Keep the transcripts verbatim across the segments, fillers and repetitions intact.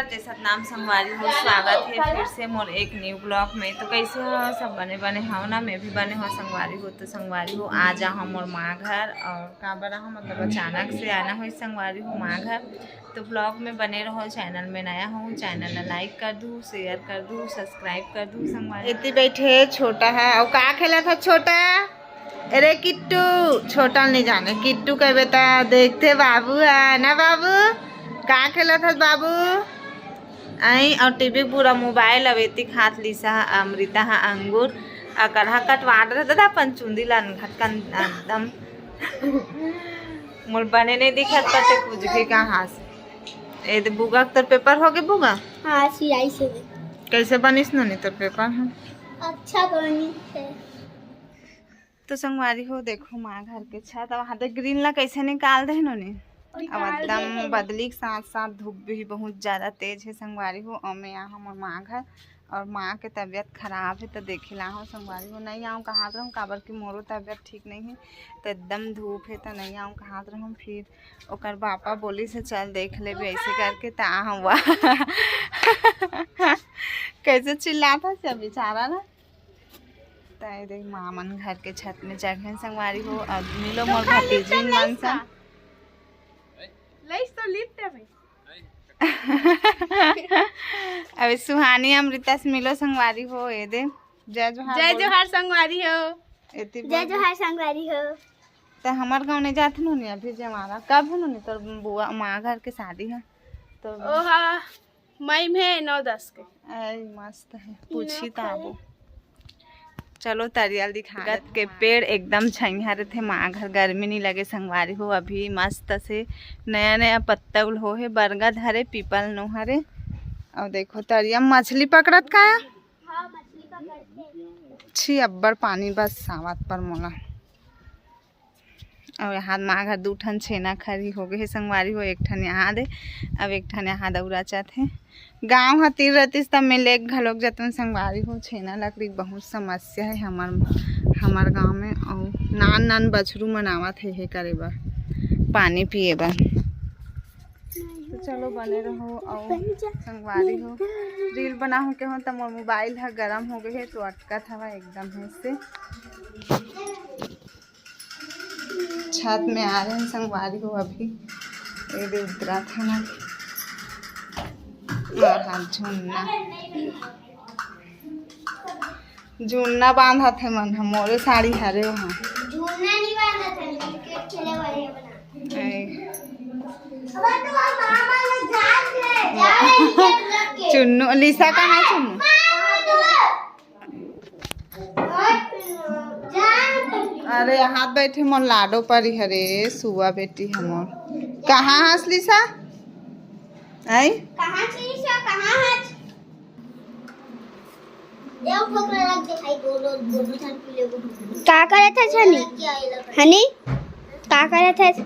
जय सतनाम संगवारी हो, स्वागत हे फिर से मोर एक न्यू ब्लॉग में। तो कइसे हो सब? बने बने हो ना? मैं भी बने हो संगवारी हो। तो संगवारी हो, आज आहा मोर माँ घर, और काबर आहा, मतलब अचानक से आना होइस संगवारी हो माँ घर। तो ब्लॉग में बने रहो, चैनल में नया हो, चैनल ला लाइक कर दू, शेयर कर दू, सब्सक्राइब कर दू संगवारी। एती बैठे छोटा है, अउ का खेलत है छोटा? अरे किट्टू, छोटा नहीं जाने, किट्टू कहबे त देखथे बाबू है ना बाबू, का खेलत हस बाबू? आई, अउ टीवी पूरा मोबाइल, अब एती खात लिसा ह, अमृता ह अंगूर, अकरहा कटवा दे दादा अपन चुंदी ला घटकन एकदम। मोर बने नहीं दिखत पते कुछ भी कहाँ से। ए दे बुगा, तोर पेपर हो गे बुगा? हाँ, सियाई से। कैसे बनिस नोनी तोर पेपर ह? अच्छा बनिस हे। तो संगवारी हो, देखो माँ घर के छत, अब हाथे ग्रिल ला कैसे निकाल दे नोनी। अब एकदम बदली के साथ साथ धूप भी बहुत ज्यादा तेज है संगवारी हो। और मैं यहाँ हमर माँ घर, और माँ के तबीयत खराब है, तो देखे ला हो संगवारी हो, नहीं आऊँ कहात रहूँ, काबर कि मोरो तबीयत ठीक नहीं है, तो एकदम धूप है, तो नहीं आऊँ कहात रहूँ। फिर ओकर पापा बोलिस हे चल देख लेबे ऐसे करके, त आ हुआ। कैसे चिल्लात हे सब बेचारा ना। ताई देख, माँ मन घर के छत में चढ़े संगवारी हो, और मिलो मोर भतीजिन मन सन। लइस तो लिफ्ट है भाई। अबे सुहानी अमृता से मिलो संगवारी हो, ए दे। जय जोहार जय बोल। जोहार संगवारी हो। एती जय बोल। जोहार संगवारी हो। त हमर गाँव नहीं जात नोनी अभी जमारा। कब है नोनी तोर बुआ माँ घर के शादी है? तो ओहा मई में नौ दस के। आई मस्त है, पूछी ताबो। चलो तरियल दिखा बरगद के पेड़ एकदम छइहा रथे, माँ घर गर्मी नहीं लगे संगवारी हो। अभी मस्त से नया नया पत्ता उल हो हे, बरगद हरे, पीपल नो हरे। और देखो तरिया मछली पकड़त का है? हाँ, मछली पकड़ते। छी अब्बड़ पानी बस सावत पर मोला। अउ यहाँ माँ घर दू ठन छेना खरी हो गे हे संगवारी हो, एक ठन यहाँ दे, अब एक ठन यहाँ दौरा चाहत हे। गाँव ह तीर रहतिस त मैं लेके घलोक जतन संगवारी हो। छेना लकड़ी के बहुत समस्या है हमर, हमर गाँव में। अउ नान नान बछरू मन आवत हे, हे करे बर, पानी पिए बर। तो चलो बने रहो। अउ संगवारी हो, रील बनाहूँ के हो त मोर मोबाइल ह गरम हो गए हे, तो अटकत हवा एकदम हे से। छत में आ रहे हैं संगवारी हो, अभी ये दे उतरा था ना। और हाँ, झुन्ना, झुन्ना बांधत हे मन ह, मोरे साड़ी हरे वहाँ। झुन्ना नहीं बांधत हे, क्रिकेट खेले वाले बना। ऐ। अब तो हम मामा ले जात हे, जा रहे हैं खेलने के। चुन्नू, लिसा कहाँ है चुन्नू? मामा, अरे, हाथ बैठे मोर लाडो परी हरे, सुआ बेटी हमर। कहाँ हस लिसा? आई? कहाँ छी लिसा? कहाँ हस? देव पकड़ा रख दे भाई, दो, दो, दो, दो, चार किलो को। का करत हस हनी? हनी? का करत हस?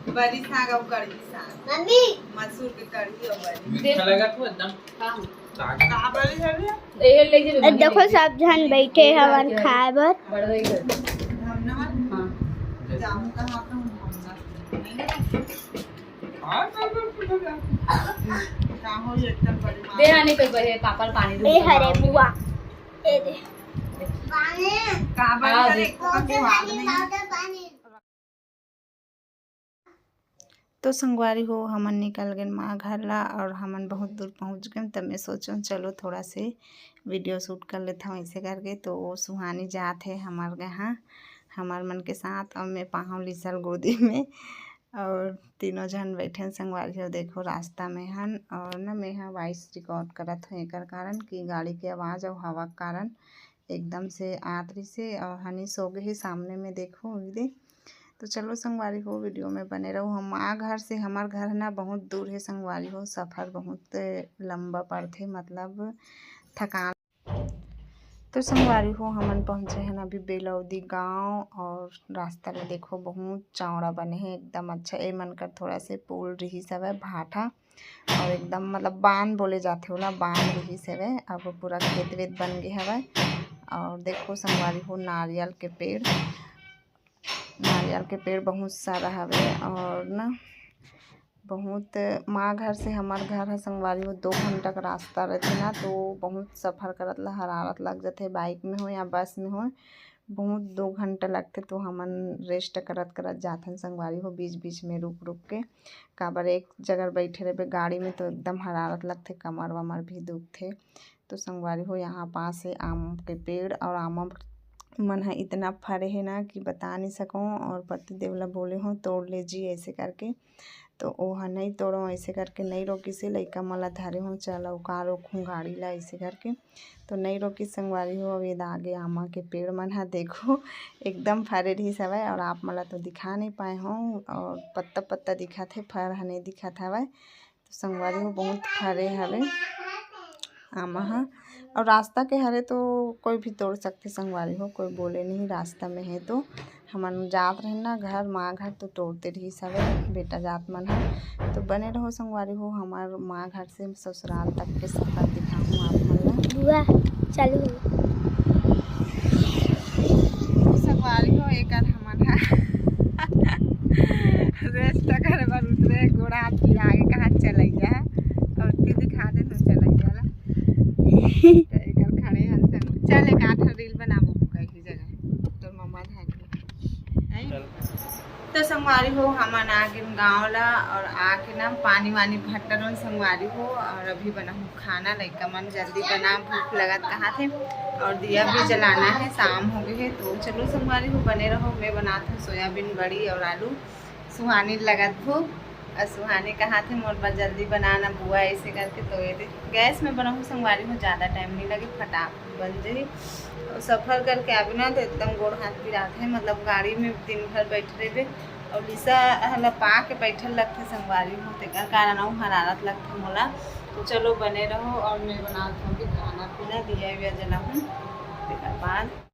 बड़ी साग अउ कढ़ी साग। मम्मी। मसूर के कढ़ी अउ बड़ी। मीठा लगा तो एकदम। हाँ। का बड़ी है भैया? ए, देखो, सब झन बैठे हवन खाए बर। हम ना। हाँ। जाऊँ कहाँ तो हम ना। हाँ, तो, तो, तो, तो, का हो, एकदम बड़ी माँ। दे आने के बहे, पापा पानी दे। ए, हरे बुआ। ए दे। पानी। का बड़ी हाँ, करे, दे। एक पाउडर पानी, पाउडर पानी। तो संगवारी हो, हमन निकल गेन माँ घर ला और हमन बहुत दूर पहुँच गेन। तब मैं सोचेन, चलो थोड़ा से वीडियो शूट कर लेथन ऐसे करके। तो वो सुहानी जात हे हमर यहाँ, हमर मन के साथ, और मैं पाहूँ लिसल गोदी में, और तीनों झन बैठेन संगवारी हो। देखो रास्ता में हन, और ना मैं ह वॉइस रिकॉर्ड करत हूँ एकर कारण कि गाड़ी के आवाज़ और हवा के कारण एकदम से आत रहिसे, और हनी सो गे हे सामने में, देखो दीदी। तो चलो संगवारी हो, वीडियो में बने रहो। हम माँ घर से, हमर घर ना बहुत दूर है संगवारी हो, सफ़र बहुत लंबा पड़थे, मतलब थकान। तो संगवारी हो, हमन पहुँचे हन अभी बेलौदी गांव, और रास्ता ला देखो बहुत चौड़ा बने है, एकदम अच्छा। ए मन कर थोड़ा से पुल रहिस हवय भाठा, और एकदम मतलब बांध बोले जाथे ओला, बांध रहिस हवय, अब पूरा खेत वेत बन गे हवय। और देखो संगवारी हो, नारियल के पेड़, नारियल के पेड़ बहुत सारा हवे, और ना बहुत, माँ घर से हमर घर ह संगवारी हो दो घंटा का रास्ता रहथे ना, तो बहुत सफर करत ला हरारत लग जाथे, बाइक में हो या बस में हो, बहुत दो घंटा लगथे। तो हमन रेस्ट करत करत जाथन संगवारी हो, बीच बीच में रुक रुक के, काबर एक जगह बैठे रहबे गाड़ी में तो एकदम हरारत लगथे, कमर वमर भी दुखथे। तो संगवारी हो, यहाँ पास है आम के पेड़ और आम मन ह इतना फरे हे ना कि बता नहीं सकूँ। और पति देव ला बोले हो तोड़ ले जी ऐसे करके, तो ओह नहीं तोड़ो ऐसे करके नहीं रोकिस हे। लइका मन ला धरे हो, चल अउ का रोकहूँ गाड़ी ला ऐसे करके, तो नहीं रोकिस संगवारी हो। अब ये आगे आमा के पेड़ मन ह देखो एकदम फरे रहिस हवय और आप मन ला तो दिखा नहीं पाए हो और पत्ता पत्ता दिखत हे, फर ह नहीं दिखत हवय। तो संगवारी हो बहुत फरे हवे आमा ह। और रास्ता के हरे तो कोई भी तोड़ सकथे संगवारी हो, कोई बोले नहीं रास्ता में है। तो हमन जात रहेन ना घर, माँ घर, तो तोड़ते रहिस हवे बेटा जात मन ह। तो बने रहो संगवारी हो, हमार माँ घर से ससुराल तक के सफर दिखाहूँ आप मन ला। बुआ, चालू हो। संगवारी हो, एकर हमन ह रेस्ट करे बर उतरे, गोड़ हाथ पिरा के कहाँ चलैया है, और फिर दिखा दे तो चलैया ला। तो एकर खड़े हन संग, चल एक आठ रील बनाबो कहीं जगह, तोर मम्मा धार के। नहीं? चल। तो संगवारी हो, हमन आ गेन गाँव ला, और आके ना पानी वानी भट्टर में संगवारी हो, और अभी बनाहूँ खाना। लइका मन जल्दी बना, भूख लगत कहा थे, और दिया भी जलाना है, शाम हो गए है। तो चलो संगवारी हो, बने रहो, मैं बनात हूँ सोयाबीन बड़ी और आलू। सुहानी लगत भूख, और सुहानी कहा थे मोर बर जल्दी बनाना बुआ ऐसे करके। तो ये देख, गैस में बनाहूँ संगवारी हो, ज़्यादा टाइम नहीं लगे, फटाफट बन जाही। और सफर करके आबे ना तो एकदम गोड़ हाथ पिरात है, मतलब गाड़ी में दिन भर बैठ रहे। और लिसा हला पा के बैठल लगथे संगवारी हो, तेकर कारण अउ हरारत लगथे मोला। तो चलो बने रहो, और मैं बनात हूँ अभी खाना पीना, दिया विया जलाहूँ, तेकर बाद